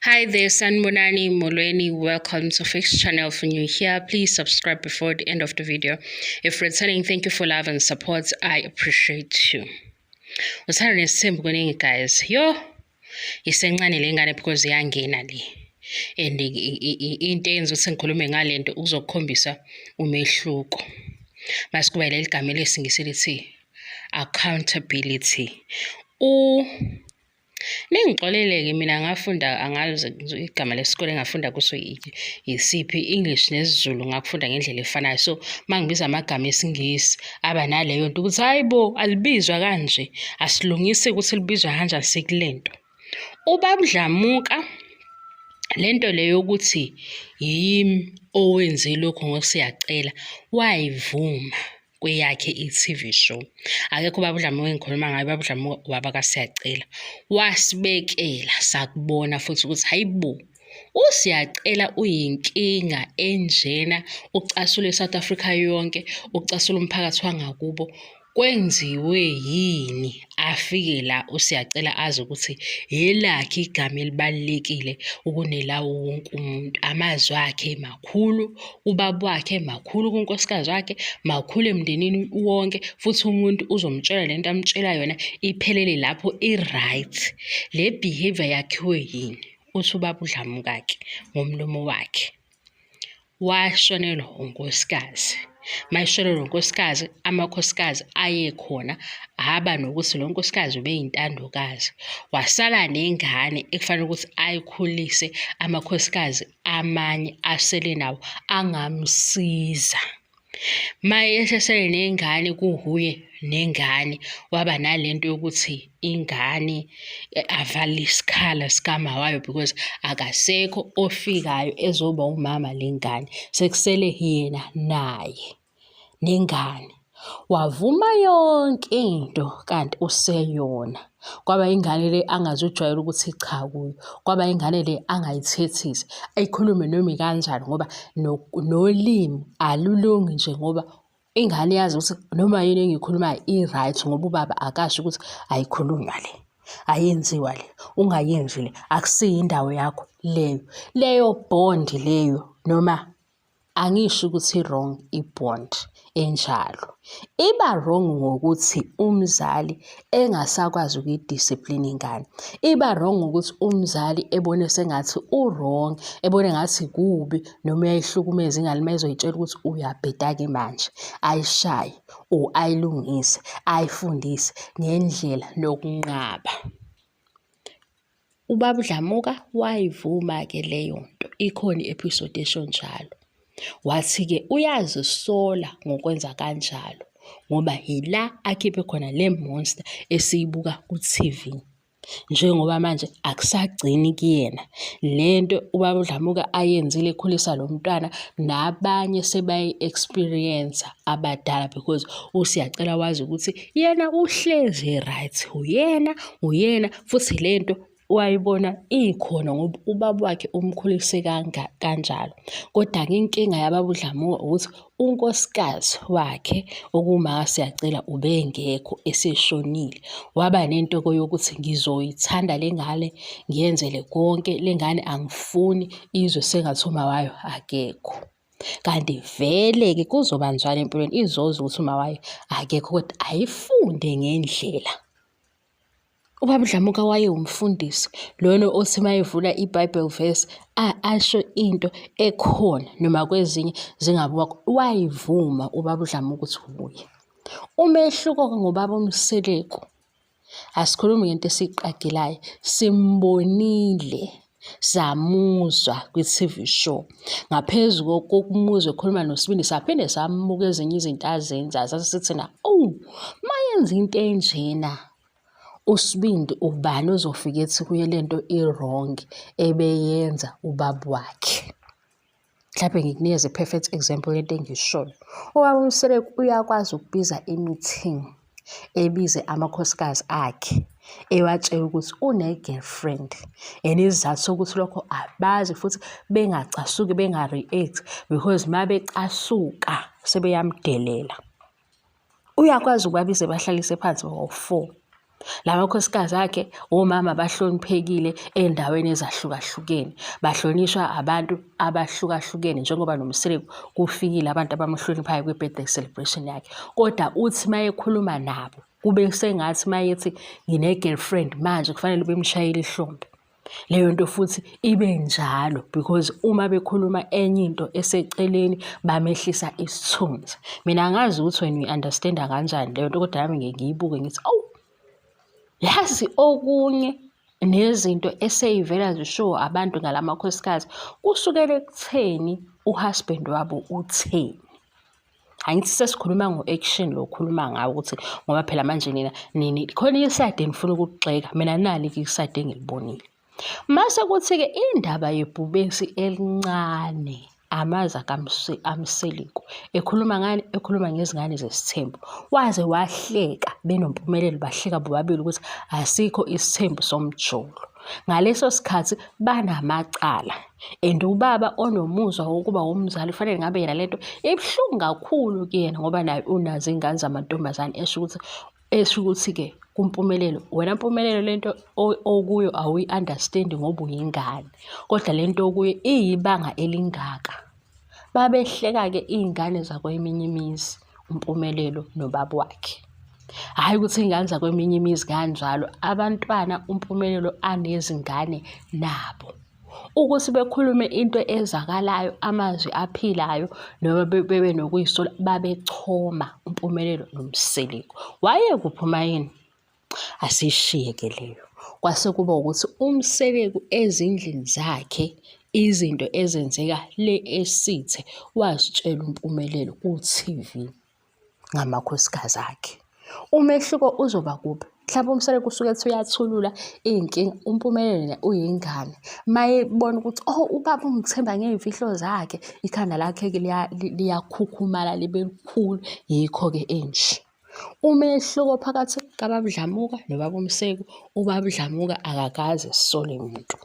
Hi there, Sanibonani Molweni. Welcome to Fix Channel. For new here, please subscribe before the end of the video. If returning, thank you for love and support. I appreciate you. Uthando nesithembu kuningi, guys. Yo, isencane le ngane because iyangena le. And into eyenza ukuthi ngikhulume ngale nto ukuzokukhombisa umehluko. Masikuba leli gama lesiNgisi lithi accountability. U Ningixolele-ke, mina ngafunda, angazi igama lesikole engafunda kuso yisiphi, English nesiZulu ngakufunda ngendlela efanayo. So uma ngibiza amagama esiNgisi aba naleyo nto ukuthi hhayi bo, alibizwa kanje, asilungise ukuthi libizwa kanjani sekule nto. Ubaba uDlamuka, le nto le yokuthi yimi owenze lokhu ngoSiyacela, wayivuma kweyakhe i-TV show. Akekho ubaba uDlamuka engikhuluma ngaye, ubaba uDlamuka ubaba kaSiyacela. Wasibekela sakubona futhi ukuthi hayi bo, uSiyacela uyinkinga enjena, ucasula i-South Africa yonke, ucasula umphakathi wangakubo. Kwenziwe yini afike la uSiyacela azi ukuthi elakhe igama elibalulekile ukunelawo wonke umuntu? Amazwi akhe makhulu, ubaba wakhe makhulu kunkosikazi wakhe, makhulu emndenini wonke, futhi umuntu uzomtshela lento amtshela yona iphelele lapho, i-right. Le behavior yakhiwe yini? Uthi ubaba uDlamuka-ke ngomlomo wakhe, washonelwa unkosikazi. Mayeshonelwa unkosikazi, amakhosikazi ayekhona aba nokuthi lo nkosikazi ubeyintandokazi. Wasala nengane ekufanele ukuthi ayikhulise, amakhosikazi amanye asele nawo angamsiza. Mayesesele nengane, kuhuye nengane, waba nalento yokuthi ingane avale isikhala sikama wayo because akasekho ofikayo ezoba umama le ngane, sekusele yena naye nengane. Wavuma yonke into kanti useyona. Kwaba ingane le angazujwayela ukuthi cha kuyo, kwaba ingane le angayithethisi, ayikhulume noma ikanjani ngoba nolimi alulungi nje, ngoba ingane yazi ukuthi noma yini engiyikhulumayo i-right, ngoba ubaba akasho ukuthi ayikhulunywa le, ayenziwa le, ungayenzi le, akusiyo indawo yakho leyo. Leyo bond leyo, noma angisho ukuthi i-wrong i-bond enjalo. Iba wrong ngokuthi umzali engasakwazi ukuyi-discipline ingane. Iba wrong ngokuthi umzali ebone sengathi u-wrong, ebone ngathi kubi noma uyayihlukumeza ingane uma ezoyitshela ukuthi uyabheda-ke manje, ayishaye or ayilungise, ayifundise ngendlela nokunqaba. Ubaba uDlamuka wayivuma-ke leyo nto, ikhona i-episode esho njalo. Wathi-ke uyazisola ngokwenza kanjalo ngoba yila akhiphe khona le monster esiyibuka ku-TV. Njengoba manje akusagcini kuyena le nto ubaba uDlamuka ayenzile ekhulisa lo mntwana, nabanye sebayi-experience abadala, because uSiyacela wazi ukuthi yena uhlezi right, uyena uyena futhi le nto wayibona ikhona ngoba ubaba wakhe umkhulise kanjalo. Kodwa-ke inkinga yababa uDlamuka ukuthi unkosikazi wakhe okuwumakaSiyacela ubengekho, eseshonile. Waba nento-ke yokuthi ngizoyithanda le ngane, ngiyenzele konke, le ngane angifuni izwe sengathi uma wayo akekho. Kanti vele-ke kuzoba njalo empilweni, izozwa ukuthi uma wayo akekho kodwa ayifunde ngendlela. Ubaba uDlamuka wayewumfundisi lona othi uma evula i-Bible verse asho into ekhona noma kwezinye zingabukwa. Wayivuma ubaba uDlamuka ukuthi wuye. Umehluko-ke ngobaba uMseleku, asikhulumi ngento esiyiqagelayo, simbonile, samuzwa kwi-TV show. Ngaphezu kokumuzwa ekhuluma noSibindi, saphinde sambuka ezinye izinto azenzayo, sase sithi na, oh, mayenza into enjena uSibindi ubani ozofika ethi kuye lento i-wrong ebeyenza ubaba wakhe. Mhlawumbe ngikunikeze i-perfect example yento engiyishoyo. Ubaba uMseleku uyakwazi ukubiza i-meeting, ebize amakhosikazi akhe, ewatshela ukuthi une-girlfriend and isizathu sokuthi lokho abazi futhi bengacasuki, benga-react because uma becasuka sebeyamdelela. Uyakwazi ukubabiza ebahlalise phansi bawu-four. La makhosikazi akhe omama abahloniphekile ey'ndaweni ezahlukahlukene. Bahlonishwa abantu abahlukahlukene njengoba noMseleku kufikile abantu abamhloniphayo kwi-birthday celebration yakhe. Kodwa uthi uma ekhuluma nabo kube sengathi uma ethi ngine-girlfriend manje kufanele bemshayele ihlombe. Leyo nto futhi ibe njalo because uma bekhuluma enye into eseceleni bamehlisa isithunzi. Mina angazi ukuthi wena uyi-understand-a kanjani leyo nto kodwa nami ngike ngiyibuke ngithi awu yazi okunye nezinto esey'vela zishiwo abantu ngala makhosikazi kusukela ekutheni u-husband wabo utheni. Angithi sesikhuluma ngo-action lo okhuluma ngawo ukuthi ngoba phela manje nina nini khona isayidi enifuna ukugxeka mina nali-ke isayidi engilibonile. Mase kuthi-ke indaba yebhubesi elincane amaza kaMseleku ekhuluma ngani ekhuluma ngezingane zesithembu waze wahleka benoMpumelelo bahleka bobabili ukuthi asikho isithembu somjolo. Ngaleso sikhathi banamacala and ubaba onomuzwa wokuba umzali kufanele ngabe yena lento ibuhlungu kakhulu kuyena ngoba naye unazo iy'ngane zamantombazane esho ukuthi esho ukuthi-ke kuMpumelelo wena Mpumelelo lento okuyo awuyi-understand ngoba uyingane kodwa lento okuyo iyibanga elingaka. Babehleka-ke iy'ngane zakweminye imizi uMpumelelo nobaba wakhe. Hhayi ukuthi iy'ngane zakweminye imizi kanjalo, abantwana uMpumelelo anezingane nabo. Ukuthi bekhulume into ezwakalayo, amazwi aphilayo noma bebe nokuyisola babechoma uMpumelelo noMseleku. Wayekuphi uMayeni? Asiyishiye ke leyo. Kwase kuba ukuthi uMseleku ezindlini zakhe izinto ezenzeka le esithe wazitshela uMpumelelo ku-TV ngamakhosikazi akhe. Umehluko uzoba kuphi? Mhlawumbe uMseleku usuke ethi uyathulula iy'nkinga, uMpumelelo yena uyingane. Mayebona ukuthi oh ubaba ungithemba ngey'mfihlo zakhe, ikhanda lakhe-ke liyakhukhumala libe likhulu, yikho-ke enje. Umehluko phakathi kababa uDlamuka nobaba uMseki, ubaba uDlamuka akakaze esole muntu.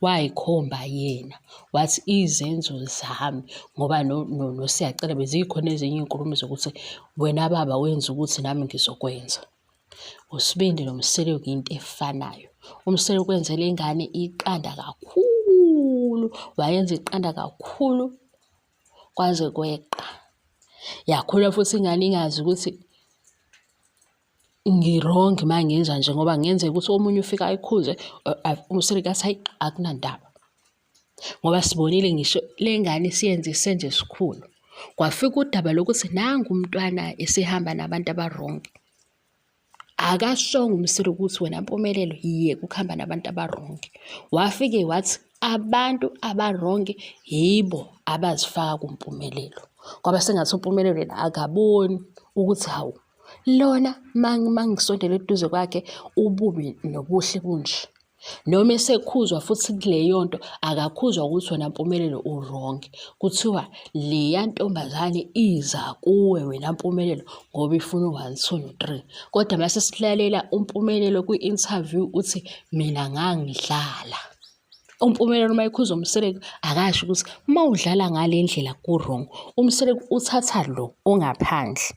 Wayikhomba yena wathi izenzo zami ngoba noSiyacela bezikhona ezinye iy'nkulumo zokuthi wena baba wenza ukuthi nami ngizokwenza. USibindi noMseleku into efanayo. UMseleku wenzele ingane iqanda kakhulu, wayenza iqanda kakhulu kwaze kweqa. Yakhula futhi ingane ingazi ukuthi ngi-wrong uma ngenza nje ngoba kungenzeka ukuthi omunye ufike ayikhuze umseleku athi hayi akunandaba. Ngoba sibonile ngisho le ngane isiyenze isenzo esikhulu. Kwafika udaba lokuthi nangu umntwana esehamba nabantu aba-wrong. Akashongo uMseleku ukuthi wena Mpumelelo yeka ukuhamba nabantu aba-wrong. Wafike wathi abantu aba-wrong yibo abazifaka kuMpumelelo. Kwaba sengathi uMpumelelo yena akaboni ukuthi hawu lona mangisondela eduze kwakhe ububi nobuhle bunje. Noma esekhuzwa futhi kuleyo nto akakhuzwa ukuthi wena Mpumelelo u-wrong. Kuthiwa leya ntombazane iza kuwe wena Mpumelelo ngoba ifuna u-one, two, no-three. Kodwa mase silalela uMpumelelo kwi-interview uthi mina ngangidlala. UMpumelelo uma ekhuza uMseleku akasho ukuthi uma udlala ngale ndlela ku-wrong. UMseleku uthatha lo ongaphandle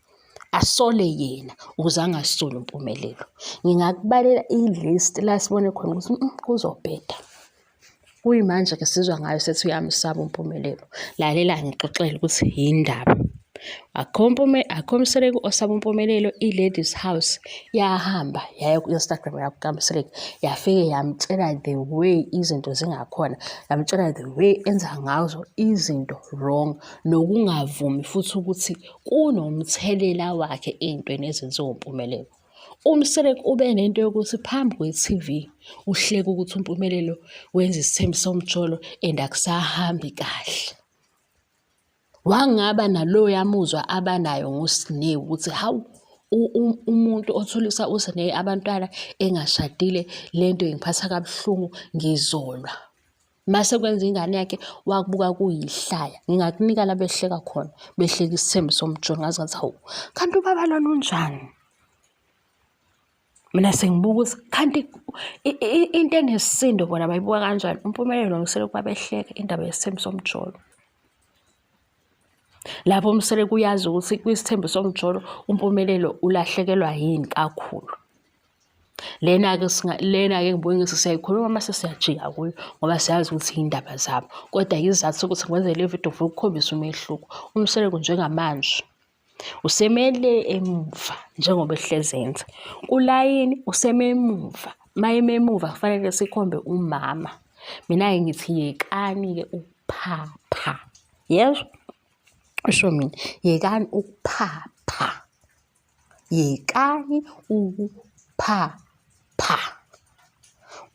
asole yena ukuze angasoli uMpumelelo. Ngingakubalela i-list la sibone khona ukuthi kuzobheda. Kuyimanje-ke sizwa ngayo sethi uyamsaba uMpumelelo. Lalela ngixoxele ukuthi yini ndaba. Akho akho Mseleku osaba uMpumelelo, i-Ladies House yahamba yaya ku-Instagram kaMseleku yafike yamtshela the way izinto zingakhona, yamtshela the way enza ngazo izinto wrong nokungavumi futhi ukuthi kunomthelela wakhe ey'ntweni ezenziwa uMpumelelo. UMseleku ube nento yokuthi phambi kwe-TV uhleke ukuthi uMpumelelo wenza isithembu somjolo and akusahambi kahle. Wangaba naloya muzwa abanayo ngoSne ukuthi hawu umuntu otholisa uSne abantwana engashadile le nto ingiphatha kabuhlungu ngizolwa. Mase kwenza ingane yakhe wakubuka kuyihlaya. Ngingakunika la behleka khona, behleka isithembu somjolo ngaze ngathi hawu kanti ubaba lona unjani? Mina sengibuka ukuthi kanti into enesisindo bona bayibuka kanjani? UMpumelelo noMseleku babehleka indaba yesithembu somjolo. Lapho uMseleku uyazi ukuthi kwisithembu somjolo uMpumelelo ulahlekelwa yini kakhulu. Lena-ke lena-ke ngibuke ngithi siyayikhuluma mase siyajika kuyo ngoba siyazi ukuthi iy'ndaba zabo. Kodwa isizathu sokuthi ngiwenze le video ngifuna ukukhombisa umehluko. UMseleku njengamanje usemele emuva njengoba ehlezi enza. Kulayini useme emuva, uma eme emuva kufanele sikhombe umama. Mina-ke ngithi yekani-ke ukuphapha, yezwa? Kusho mina, yekani ukuphapha. Yekani ukuphapha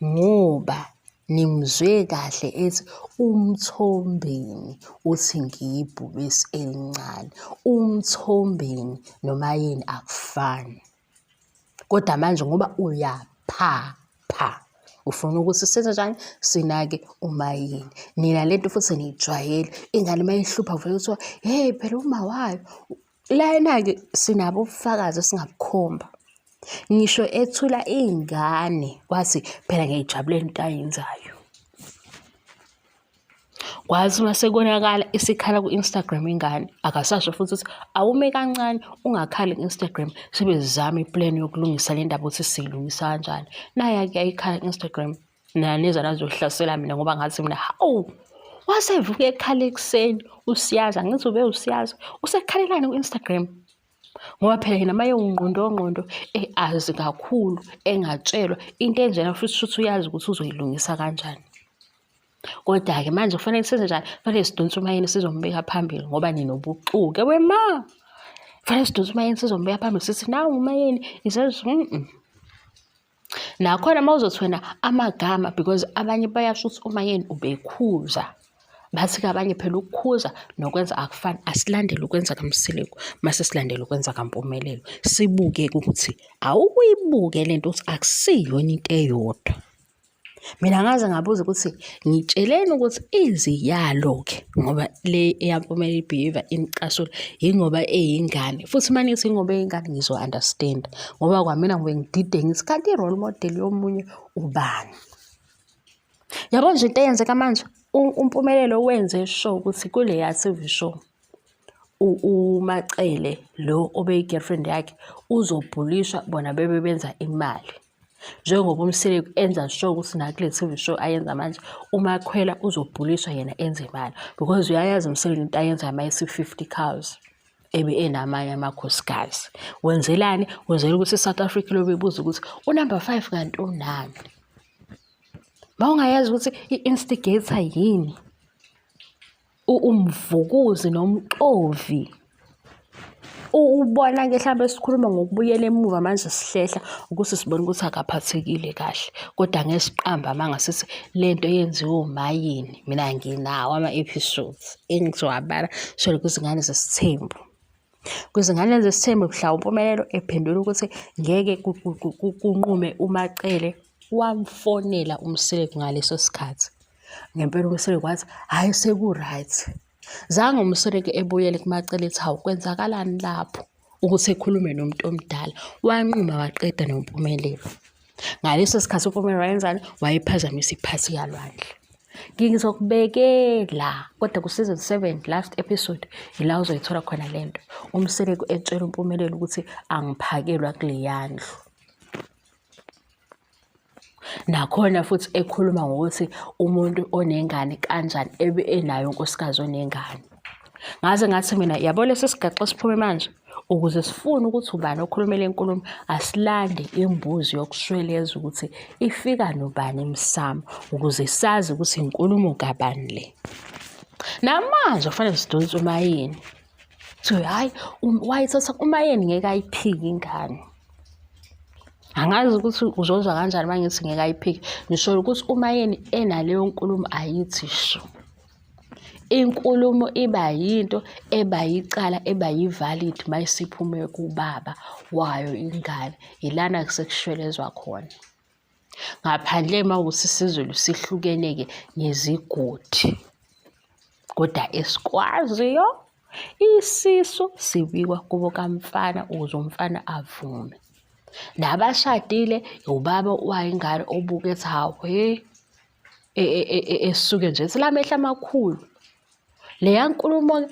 ngoba nimzwe kahle ethi uMthombeni uthi ngiyibhubesi elincane. UMthombeni noMayeni akufani. Kodwa manje ngoba uyaphapha ufuna ukuthi senze njani? Sinake uMayeni. Nina lento futhi niyijwayele ingane uma ihlupha kuvele kuthiwa hheyi phela uma wayo. Lana-ke sinabo ubufakazi esingabukhomba. Ngisho ethula iy'ngane wathi phela ngiyayijabulela into ayenzayo. Kwathi uma sekonakala isikhala ku-Instagram ingane, akasasho futhi ukuthi awume kancane ungakhali ku-Instagram sebezama i-plan yokulungisa le ndaba ukuthi siyilungisa kanjani. Nayi-ke yayikhala ku-Instagram. Naniza nazohlasela mina ngoba ngathi mina hawu wasevuka ekhala ekuseni usiyazi angithi ube usiyazi usekhalelani ku-Instagram ngoba phela yena maye ungqondo ngqondo azi kakhulu engatshelwa into enjena futhi shuthi uyazi ukuthi uzoyilungisa kanjani. Kodwa-ke manje kufanele senze njani? Kufanele sidonse umayeni sizombeka phambili ngoba ninobuxuke wema. Kufanele sidonse umayeni sizombeka phambili sithi nawu umayeni isenzo Nakhona uma uzothi wena amagama because abanye bayasho ukuthi uMayeni ubekhuza. Bathi-ke abanye phela ukukhuza nokwenza akufani. Asilandele ukwenza kaMseleku mase silandele ukwenza kaMpumelelo. Sibuke-ke ukuthi awukuyibuke le nto ukuthi akusiyona into eyodwa. Mina ngaze ngabuza ukuthi ngitsheleni ukuthi iziyalo-ke ngoba le eyaMpumelelo i-behaviour imcasula yingoba eyingane futhi uma nithi ingoba eyingane ngizo-understand-a ngoba kwamina ngibuye ngidide ngithi kanti i-role model yomunye ubani. Yabo nje into eyenzeka manje uMpumelelo wenze sure ukuthi kuleya T_V show uMaCele lo obeyi-girlfriend yakhe uzobhulishwa bona bebe benza imali. Njengoba uMseleku enza sure ukuthi nakule T_V show ayenza manje uMakhwela uzobhuliswa yena enze imali because uyayazi uMseleku into ayenzayo uma esi-fifty cows ebe enamanye amakhosikazi. Wenzelani? Wenzela ukuthi i-South Africa ilobe ibuza ukuthi unumber 5 kanti unani? Uma ungayazi ukuthi i-instigator yini, umvukuzi nomxovi ubona-ke hlampe sikhuluma ngokubuyela emuva manje sihlehla ukuthi sibone ukuthi akaphathekile kahle kodwa ngeke siqambe amanga sithi le nto yenziwe umayini mina nginawo ama-episodes engizowabala sho kwizingane zesithembu. Kwizingane zesithembu mhla uMpumelelo ephendula ukuthi ngeke kunqume uMaCele wamfonela uMseleku ngaleso sikhathi. Ngempela uMseleku wathi hhayi seku-right. Zange uMseleku ebuyele kuMaCele ethi hawu kwenzakalani lapho ukuthi ekhulume nomuntu omdala. Wanquma waqeda noMpumelelo. Ngaleso sikhathi uMpumelelo wayenzani? Wayephazamisa iphathi yaLwandle. Ngizokubekela kodwa ku-season 7 last episode yila uzoyithola khona le nto. UMseleku etshela uMpumelelo ukuthi angiphakelwa kuleya ndlu. Nakhona futhi ekhuluma ngokuthi umuntu onengane kanjani ebe enayo unkosikazi onengane. Ngaze ngathi mina yabo lesi sigaxa esiphume manje ukuze sifune ukuthi ubani okhulume le nkulumo asilande imbuzi yokushweleza ukuthi ifika nobani emsamo ukuze sazi ukuthi inkulumo kabani le. Namanje kufanele sidonse umayeni. Kuthiwe hhayi wayithatha umayeni ngeke ayiphike ingane. Angazi ukuthi uzozwa kanjani uma ngithi ngeke ayiphike. Ngisho ukuthi uMayeni enaleyo nkulumo ayithi shu. Inkulumo iba yinto eba yicala eba yi-valid uma isiphume kubaba wayo ingane. Yilana sekushwelezwa khona. Ngaphandle uma kuwukuthi isiZulu sihlukene-ke ngezigodi. Kodwa esikwaziyo isisu sibikwa kubo kamfana ukuze umfana avume. Nabashadile ubaba wayingane obuka ethi hawu he esuke nje ethi lamehlo amakhulu. Leya nkulumo-ke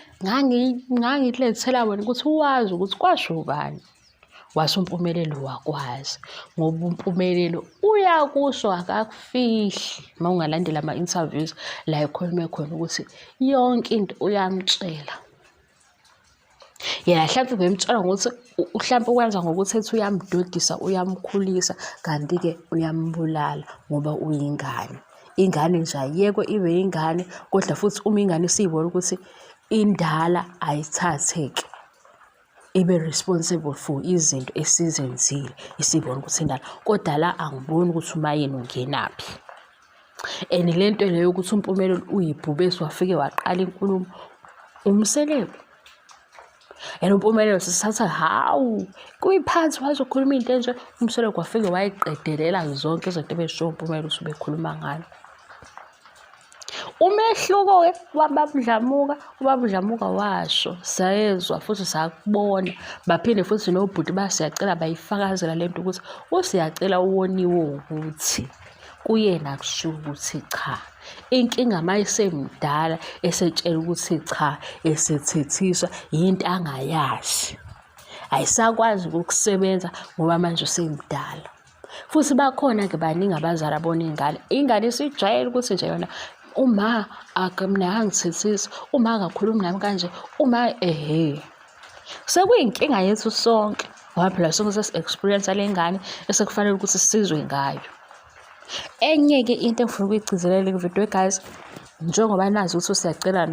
ngangikulethela wena ukuthi wazi ukuthi kwasho ubani. Wase uMpumelelo wakwazi ngoba uMpumelelo uyakusho akakufihli uma ungalandela ama-interviews la ekhulume khona ukuthi yonke into uyamtshela. Yena hlampe ubemtshela ngokuthi hlampe ukwenza ngokuthi ethi uyamdodisa uyamkhulisa kanti-ke uyambulala ngoba uyingane. Ingane nje ayiyekwe ibe yingane kodwa futhi uma ingane isiyibona ukuthi indala ayithatheke ibe responsible for izinto esizenzile isibona ukuthi indala kodwa la angiboni ukuthi umayeni ungenaphi. And le nto leyo ukuthi uMpumelelo uyibhubesi wafike waqala inkulumo uMseleku. And uMpumelelo sisatha hawu kuyiphansi wazokhuluma into enje uMseleku wafike wayiqedelela zonke izinto ebeshiwo uMpumelelo ukuthi ubekhuluma ngayo. Umehluko-ke waBab'Dlamuka, uBab'Dlamuka washo sayezwa futhi sakubona baphinde futhi nobhuti baSiyacela bayifakazela le nto ukuthi uSiyacela uwoniwe ukuthi kuyena kushiwo ukuthi cha. Inkinga uma esemdala esetshela ukuthi cha esethethiswa yinto angayazi. Ayisakwazi ukusebenza ngoba manje usemdala. Futhi bakhona-ke baningi abazali abona iy'ngane, ingane isijwayele ukuthi nje yona uma mina akangithethisi, uma akakhulumi nami kanje, uma ehhe. Sekuyinkinga yethu sonke ngoba phela sonke sesi-experience-a le ngane esekufanele ukuthi sisizwe ngayo. Enye-ke into engifuna ukuyigcizelela kwi-video guys, njengoba nazi ukuthi uSiyacela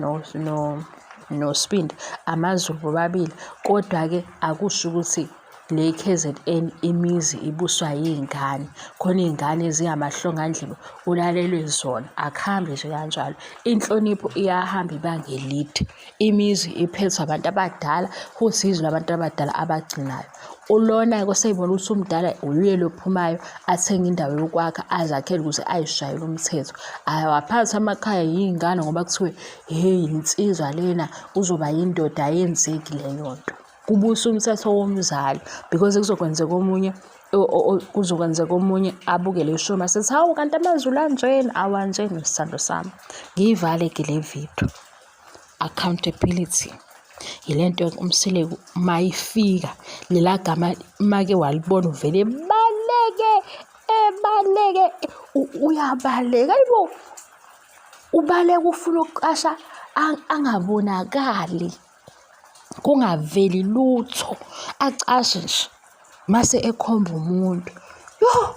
noSibindi amaZulu bobabili, kodwa-ke akusho ukuthi Le KZN imizi ibuswa yiy'ngane, khona iy'ngane ezingamahlongandlebe kulalelwe zona, akuhambi nje kanjalo. Inhlonipho iyahamba ibanga elide, imizi iphethwe abantu abadala futhi yizo abantu abadala abagcinayo. Ulona-ke oseyibona ukuthi umdala uyena lo ophumayo athenge indawo yokwakha azakhele ukuze ayishayele umthetho. Awaphathwa amakhaya yiy'ngane ngoba kuthiwe hheyi insizwa lena uzoba yindoda, ayenzeki leyo nto. Kubusa umthetho womzali because kuzokwenzeka omunye kuzokwenzeka omunye abuke le show mase ethi hawu kanti amaZulu anjena awanjena sithando sami. Ngiyivale-ke le video. Accountability yile nto uMseleku mayifika lela gama make walibona uvele baleke ebaleke uyabaleka ayibo ubaleka ufuna ukuqasha angabonakali. Kungaveli lutho acashe nje mase ekhomba umuntu. Yoh!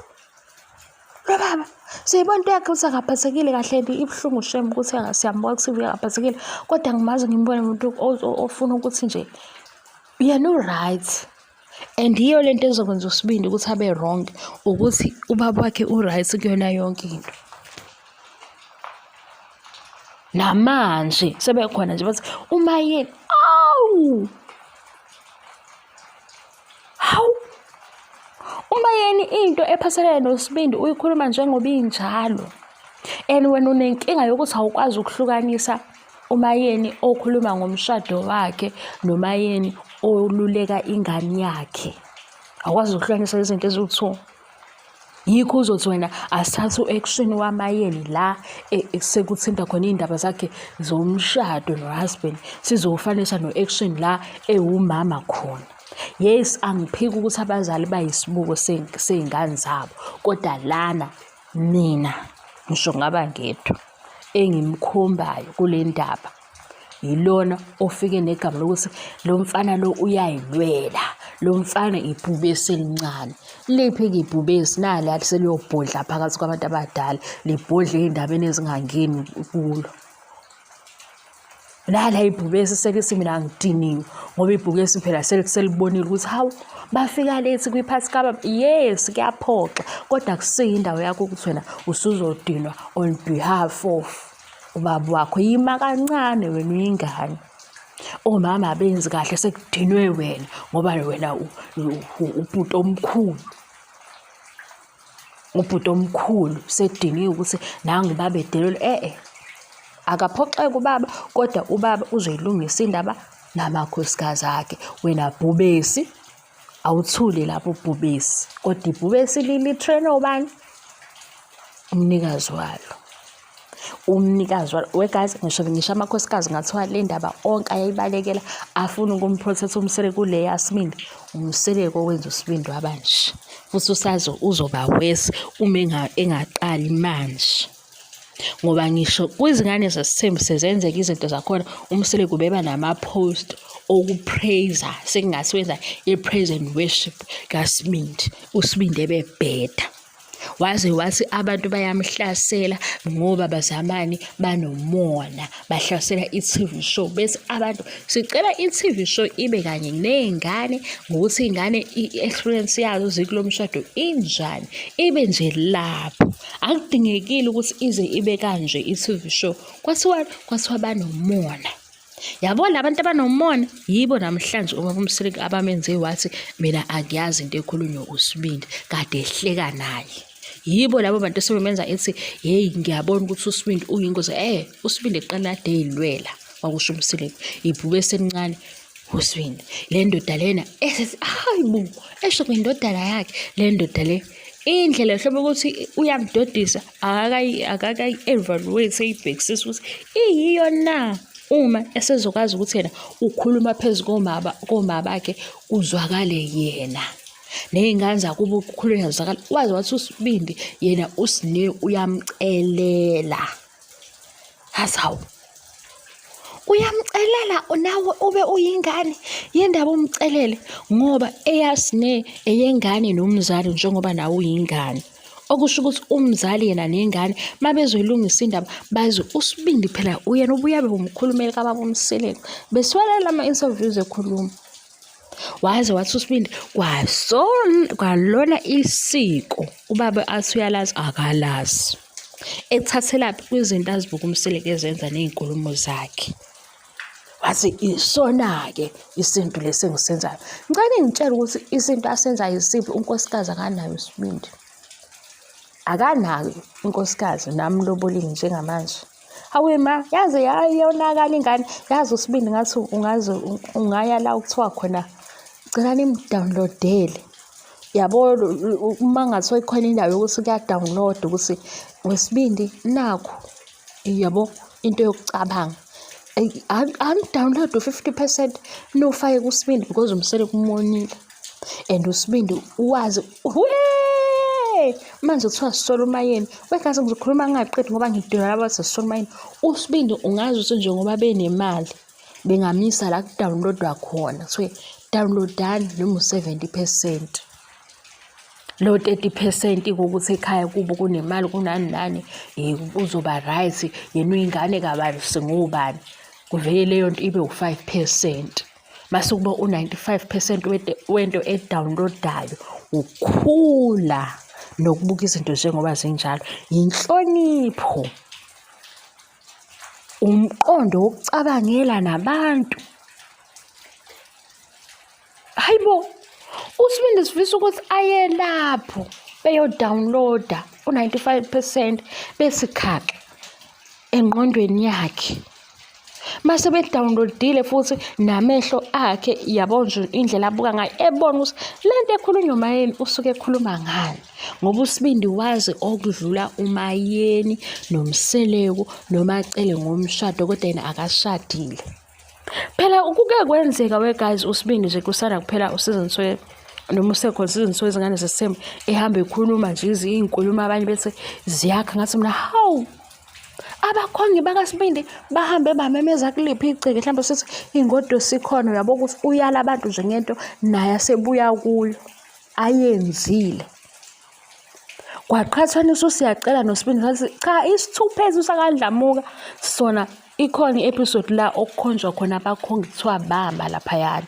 Lo baba siyayibona into yakhe ukuthi akaphathekile kahle and ibuhlungu shame ukuthi siyambona ku-T_V akaphathekile kodwa angimazi ngimbone umuntu ofuna ukuthi nje yena u-right. And yiyo le nto ezokwenza uSibindi ukuthi abe wrong ukuthi ubaba wakhe u-right kuyona yonke into. Namanje sebekhona nje bathi uMayeni awu hawu uMayeni into ephathelene noSibindi uyikhuluma njengoba injalo and wena unenkinga yokuthi awukwazi ukuhlukanisa uMayeni okhuluma ngomshado wakhe noMayeni oluleka ingane yakhe. Awukwazi ukuhlukanisa izinto eziwu-two. Yikho uzothi wena asithathe u-action waMayeni la e, sekuthinta khona iy'ndaba zakhe zomshado no-husband sizowufanisa no-action la ewumama khona. Yes, angiphiki ukuthi abazali bayisibuko sey'ngane zabo, kodwa lana mina ngisho ngaba ngedwa engimkhombayo kule ndaba yilona ofike negama lokuthi lo mfana lo uyayilwela lo mfana ibhubesi elincane liphi-ke ibhubesi nali athi seliyobhodla phakathi kwabantu abadala libhodle ey'ndabeni ezingangeni kulo Lala ibhubesi selithi mina ngidiniwe ngoba ibhubesi phela selibonile ukuthi hawu bafika lethi kwiphathi kababa. Yes, kuyaphoxa kodwa akusiyo indawo yakho ukuthi wena usuzodinwa on behalf of ubaba wakho. Yima kancane wena uyingane. Omama abenzi kahle sekudinwe wena ngoba wena ubhuti omkhulu. Ubhuti omkhulu sediniwe ukuthi nangu ubaba edelelwa e-e akaphoxeki ubaba kodwa ubaba uzoyilungisa indaba namakhosikazi akhe. Wena bhubesi awuthule lapho bhubesi kodwa ibhubesi lili-train-wa ubani? Umnikazi walo. Umnikazi we guys, ngisho ngisho amakhosikazi ngathiwa le ndaba onke ayayibalekela afuna ukumprotect uMseleku kule yaSibindi. UMseleku owenza uSibindi wabanje futhi usazo uzoba worse uma engaqali manje. Ngoba ngisho kwizingane zesithembu sezenzeka izinto zakhona uMseleku ubeba nama-post okupraise sekungathi wenza i-praise and worship kaSibindi, uSibindi ebebheda. Waze wathi abantu bayamhlasela ngoba bazamani banomona bahlasela i-TV show bese abantu sicela i-TV show ibe kanye ney'ngane ngokuthi iy'ngane i-experience yazo zikulo mshado injani ibe nje lapho akudingekile ukuthi ize ibe kanje i-TV show kwathiwa kwathiwa banomona. Yabo labantu abanomona yibo namhlanje ubaba uMseleku abamenze wathi mina angiyazi into ekhulunywa uSibindi kade ehleka naye. Yibo labo bantu esebemenza ethi hey ngiyabona ukuthi uSibindi uyingozi uSibindi eqala kade eyilwela wakusho uMseleku ibhubesi elincane uSibindi le ndoda lena esethi hayi bo esho kwindodana yakhe le ndoda le indlela hlobo ukuthi uyamdodisa akakayi-evaluate eyibhekisisa ukuthi iyiyo na uma esezokwazi ukuthi yena ukhuluma phezu komaba komabakhe kuzwakale yena ney'ngane zakubo kukhulunywa zizwakale waze wathi uSibindi yena uSne uyamcelela. Hazawu. Uyamcelela nawe ube uyingane yindaba umcelele ngoba eyasine eyengane nomzali njengoba nawe uyingane. Okusho ukuthi umzali yena nengane mabezoyilungisa indaba bazi uSibindi phela uyena ubuye abe umkhulumeli kababa uMseleku. Besiwalalela ama-interviews ekhuluma. Waze wathi uSibindi kwalona isiko ubaba athi uyalazi akalazi. Ekuthathelaphi kwizinto azibuka uMseleku ezenza ney'nkulumo zakhe. Wathi isona-ke isintu lesi engisenzayo. Ngicela ningitshele ukuthi isintu asenzayo isiphi unkosikazi akanayo isibindi. Akanayo unkosikazi namlobolile njengamanje. Hawe ma, yaze yayonakala ingane. Yazi uSibindi ngathi ungaze ungaya la okuthiwa khona cela nimdownloadele. Yabo uma kungathiwa ikhona indawo yokuthi kuya-download ukuthi wesibindi nakhu yabo into yokucabanga. Ani-download u-50 percent niwufake kuSibindi because uMseleku umonile and uSibindi wazi manje kuthiwa sisola uMayeni wegazi ngizokhuluma ngingaqedi ngoba ngidinga laba bathi sisola uMayeni. USibindi ungazi ukuthi njengoba benemali bengamisa la kudownloadwa khona kuthiwe downloadani noma u-70 percent lo 30 percent kokuthi ekhaya kubo kunemali kunani nani uzoba right yena uyingane kabani singubani kuvele leyo nto ibe u-5 percent mase kuba u-95 percent wento edownloadayo ukukhula nokubuka izinto njengoba zinjalo yinhlonipho Umqondo wokucabangela nabantu. Hayi bo, uSibindi sifisa ukuthi aye lapho beyodownloada u-95 percent bethi khaxa engqondweni yakhe. Mase bedownloadile futhi namehlo akhe yabo nje indlela abuka ngayo ebona ukuthi le nto ekhulunywa uMayeni usuke ekhuluma ngani. Ngoba uSibindi wazi okudlula uMayeni noMseleku noMaCele ngomshado kodwa yena akashadile. Phela kuke kwenzeka we guys uSibindi nje kusanda kuphela useason 2 noma usekhona season 2 izingane zesithembu ehamba ekhuluma nje izinkulumo abanye bethi ziyakha ngathi mina hawu abakhongi bakaSibindi bahambe bamemeza kuliphi igceke mhlawumbe sithi ingodo sikhona uyabo ukuthi uyala abantu nje ngento naye asebuya kuyo ayenzile. Kwaqhathaniswa uSiyacela noSibindi sathi cha isithuphethu sakaDlamuka sona ikhona i-episode la okukhonjwa khona abakhongi kuthiwa bamba laphayana.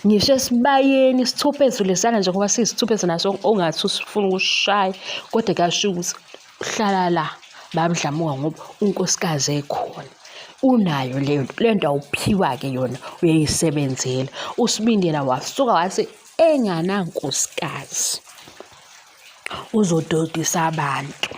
Ngisho esibayeni isithuphethu lesana njengoba siyisithuphethu naso ongathi usifuna ukushaya kodwa kuyasho ukuthi hlala la babudlamuka ngoba unkosikazi ekhona unayo leyo nto le nto awuphiwa-ke yona uyayisebenzela uSibindi yena wasuka wathi enganankosikazi uzododisa abantu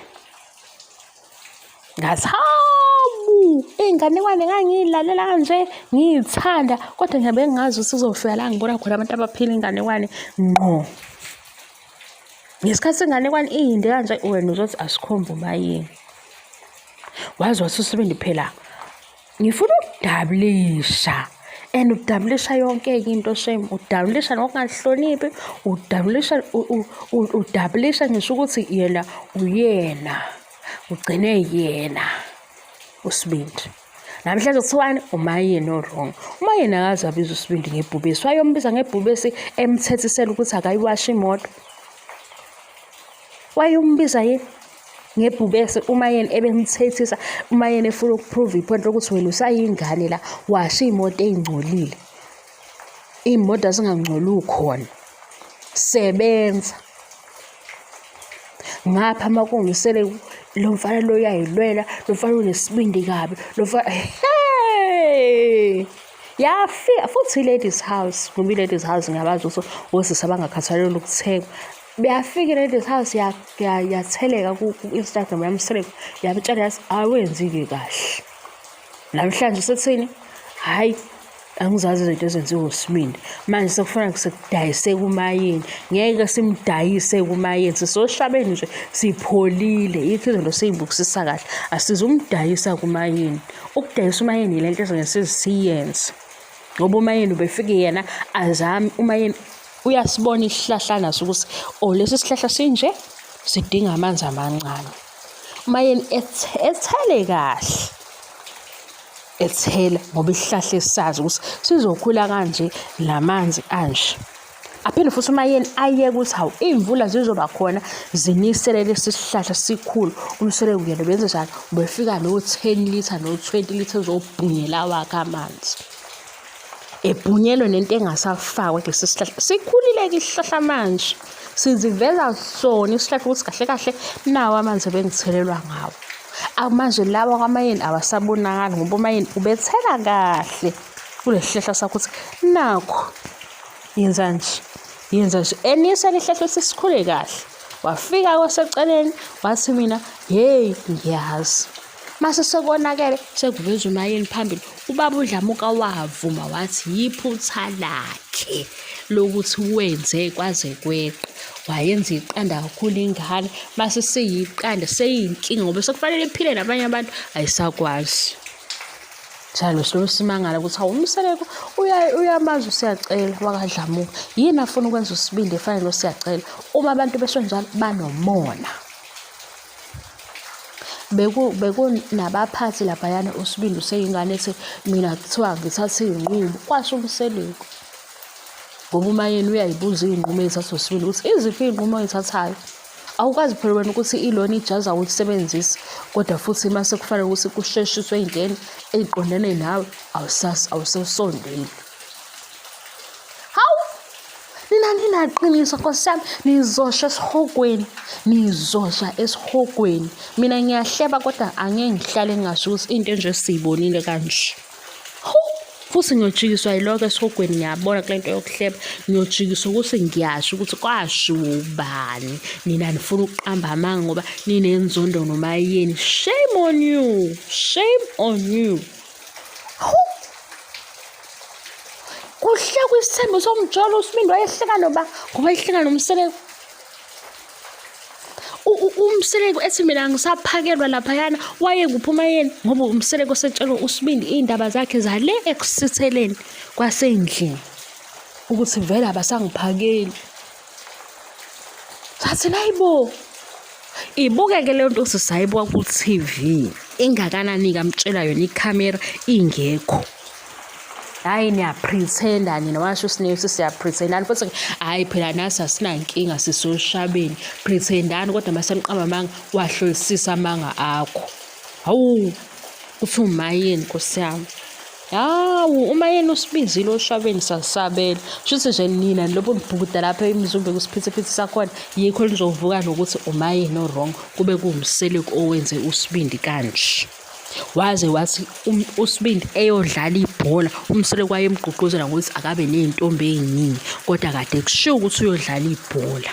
ngathi hawu iy'nganekwane ngangiyilalela kanje ngiyithanda kodwa nje bengingazi ukuthi kuzofika la ngibona khona abantu abaphila inganekwane ngqo ngesikhathi inganekwane iyinde kanje wena uzothi asikhombe umayini. Waze wathi uSibindi phela ngifuna ukudabulisha and udabulisha yonke-ke into shame udabulisha nokungahloniphi udabulisha udabulisha ngisho ukuthi yena uyena ugcine yena uSibindi. Namhlanje kuthiwani uMayeni o-wrong. UMayeni akaze abiza uSibindi ngebhubesi. Wayombiza ngebhubesi emthethisela ukuthi akayiwashe imoto. Wayombiza yini ngebhubesi uMayeni ebemthethisa uMayeni efuna ukuprove ipoint lokuthi wena usayingane la washa iy'moto ey'ngcolile. Iy'moto azingangcoli ukhona. Sebenza. Ngapha uma kungisele lo mfana lo uyayilwela, lo mfana unesibindi kabi, lo mfana hey! Yafika futhi i-ladies house, ngoba i-ladies house ngiyabazi ukuthi osisi abangakhathalele ukuthengwa. Beyafika i-ladies house yatheleka ku-Instagram yamseleka, yamtshela yathi awenzi-ke kahle. Namhlanje sethini? Hhayi angizazi izinto ezenziwa uSibindi manje sekufana sekudayise kumayeni ngeke simdayise kumayeni sisoshabeni nje sipholile yikho izinto siyibukisisa kahle asizumdayisa kumayeni ukudayisa umayeni yile nto ezingeke siziyenze ngoba umayeni ubefike yena azame umayeni uyasibona isihlahla naso ukuthi oh lesi sihlahla sinje sidinga amanzi amancane umayeni ethele kahle ethela ngoba isihlahla esisazi ukuthi sizokhula kanje lamanzi anje aphinde futhi umayeni ayeke ukuthi hawu iy'mvula zizoba khona zinisele lesi sihlahla sikhulu umseleku yena benze njani ubefika no-10 litre no-20 litre ezobhunyela awakhe amanzi ebhunyelwe nento engasafakwa kulesi sihlahla sikhulile-ke isihlahla manje siziveza sona isihlahla ukuthi kahle kahle nawo amanzi ebengithelelwa ngawo manje lawa kwamayeni awasabonakali ngoba umayeni ubethela kahle kulesi sihlahla sakho ukuthi nakho yenza nje yenza nje enisa lihlahla ukuthi sikhule kahle wafika kwaseceleni wathi mina hey ngiyazi mase sekonakele sekuveza umayeni phambili ubaba uDlamuka wavuma wathi yiphutha lakhe lokuthi wenze kwaze kweqa wayenza iqanda kakhulu ingane mase seyiqanda seyinkinga ngoba sekufanele iphile nabanye abantu ayisakwazi njalo silobe simangala ukuthi hawu umseleko uyamazi usiyacela wakadlamuka yini afuna ukwenza usibindi efana nosiyacela uma abantu besho njalo banomona Bekunabaphathi laphayana uSibindi useyingane ethi mina kuthiwa ngithathe iy'nqumo, kwasho uMseleku. Ngoba uMaYeni uyayibuza iy'nqumo ey'thathwa uSibindi ukuthi iziphi iy'nqumo oy'thathayo. Awukwazi phela wena ukuthi ilona ijazi awulisebenzisi kodwa futhi uma sekufanele ukuthi kusheshiswe ey'ntweni ey'qondene nawe awusasondeli. Hawu! Nina ninaqiniso nkosi yami nizosha esihogweni nizosha esihogweni mina ngiyahleba kodwa angeke ngihlale ngingasho ukuthi into enje siyibonile kanje futhi ngiyojikiswa yiloko esihogweni ngiyabona kule nto yokuhleba ngiyojikiswa ukuthi ngiyasho ukuthi kwashiwo ubani nina nifuna ukuqamba amanga ngoba ninenzondo noma yini shame on you shame on you Kuhlekwa isithembu somjolo uSibindi wayehleka noba ngoba ehleka noMseleku. UMseleku ethi mina ngisaphakelwa laphayana wayekuphi uMayeni ngoba uMseleku osetshelwe uSibindi iy'ndaba zakhe zale ekusitheleni kwasendlini ukuthi vele abasangiphakeli. Sathi hayibo ibukeke leyo nto sisayibuka ku-TV ingakanani-ke amtshela yona ikhamera ingekho hhayi niyaphrithenda nina washo uSineyo siyaphrithendani futhi hhayi phela nasi asinankinga sisoshabeni phrithendani kodwa uma seniqamba amanga wahlolisisa amanga akho hawu uthi umayeni nkosi yami Hawu uma yena usibizile oshabeni sasabela. Shuthi nje nina nilobo nibhukuda lapha emzumbe kusiphithiphithi sakhona yikho nizovuka nokuthi uma yena o-wrong kube kuwumseleku owenze usibindi kanje. Waze wathi um, usibindi eyodlala ibhola umseleku wayemgqugquzela ngokuthi akabe ney'ntombi ey'ningi kodwa kade kushiwo ukuthi uyodlala ibhola.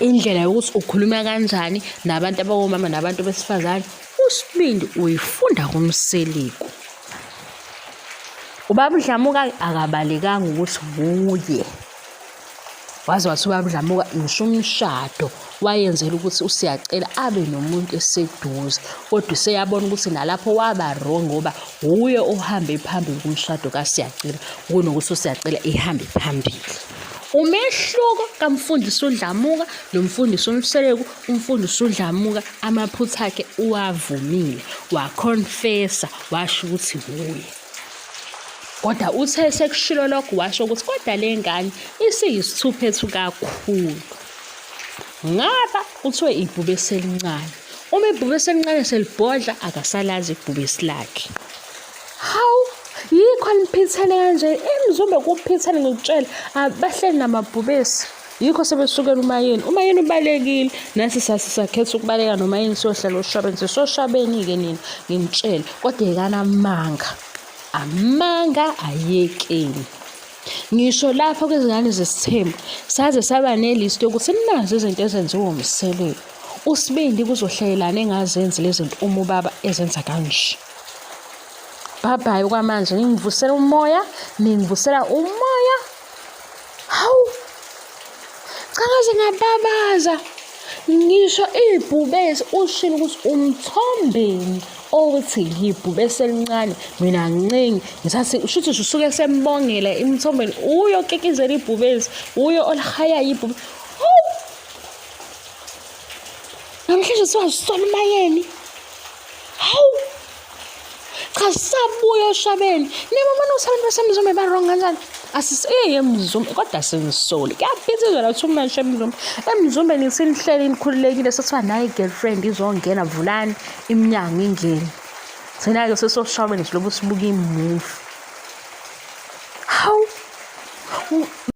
Indlela yokuthi ukhuluma kanjani nabantu abawomama nabantu besifazane USibindi uyifunda kuMseleku. Ubaba uDlamuka akabalekanga ukuthi nguye. Waze wathi ubaba uDlamuka ngisho umshado wayenzela ukuthi uSiyacela abe nomuntu eseduze, kodwa useyabona ukuthi nalapho waba wrong ngoba wuye ohambe phambili kumshado kaSiyacela kunokuthi uSiyacela ehambe phambili. Umehluko kamfundisi uDlamuka nomfundisi uMseleku, umfundisi uDlamuka amaphutha akhe uwavumile, wakhonfesa, washo ukuthi wuye. Kodwa uthe sekushilo lokho washo ukuthi kodwa le ngane isiyisithuphethu kakhulu. Ngapha kuthiwe ibhubesi elincane. Uma ibhubesi elincane selibhodla akasalazi ibhubesi lakhe. Hawu, yikho niphithene kanje emzumbe kuphithene ngikutshela abahleli namabhubesi. Yikho sebesukela uMayeni. UMayeni ubalekile. Nathi sasi sakhetha ukubaleka noMayeni siyohlala oshabeni. Sisoshabeni-ke nina nginitshele. Kodwa yekani amanga. Amanga ayekeni. Ngisho lapho kwizingane zesithembu saze saba nelist yokuthi nazi izinto ezenziwa uMseleku. USibindi kuzohlelelana engazenzi lezi zinto uma ubaba ezenza kanje. Bye bye okwamanje ningivusela umoya, ningivusela umoya. Hawu! Cha ngaze ngababaza. Ngisho ibhubesi ushilo ukuthi umthombeni othi yibhubesi elincane mina ngincengi ngisathi shuthi usuke sembongela imthombeni uyo kikizela ibhubesi uyo olihayayo ibhubesi. Hawu! Namhlanje siwazisola umayeni. Hawu! Cha sabuya oshabeni. Nibabona ukuthi abantu basemzumbe ba wrong kanjani? Asisiye emzumbe kodwa sinisoli. Kuyaphithizela la too much emzumbe. Emzumbe nithi nihleli nikhululekile sekuthiwa nayi girlfriend izongena vulani iminyango ingene. Thina-ke sesoshabeni silobu sibuka imuvi.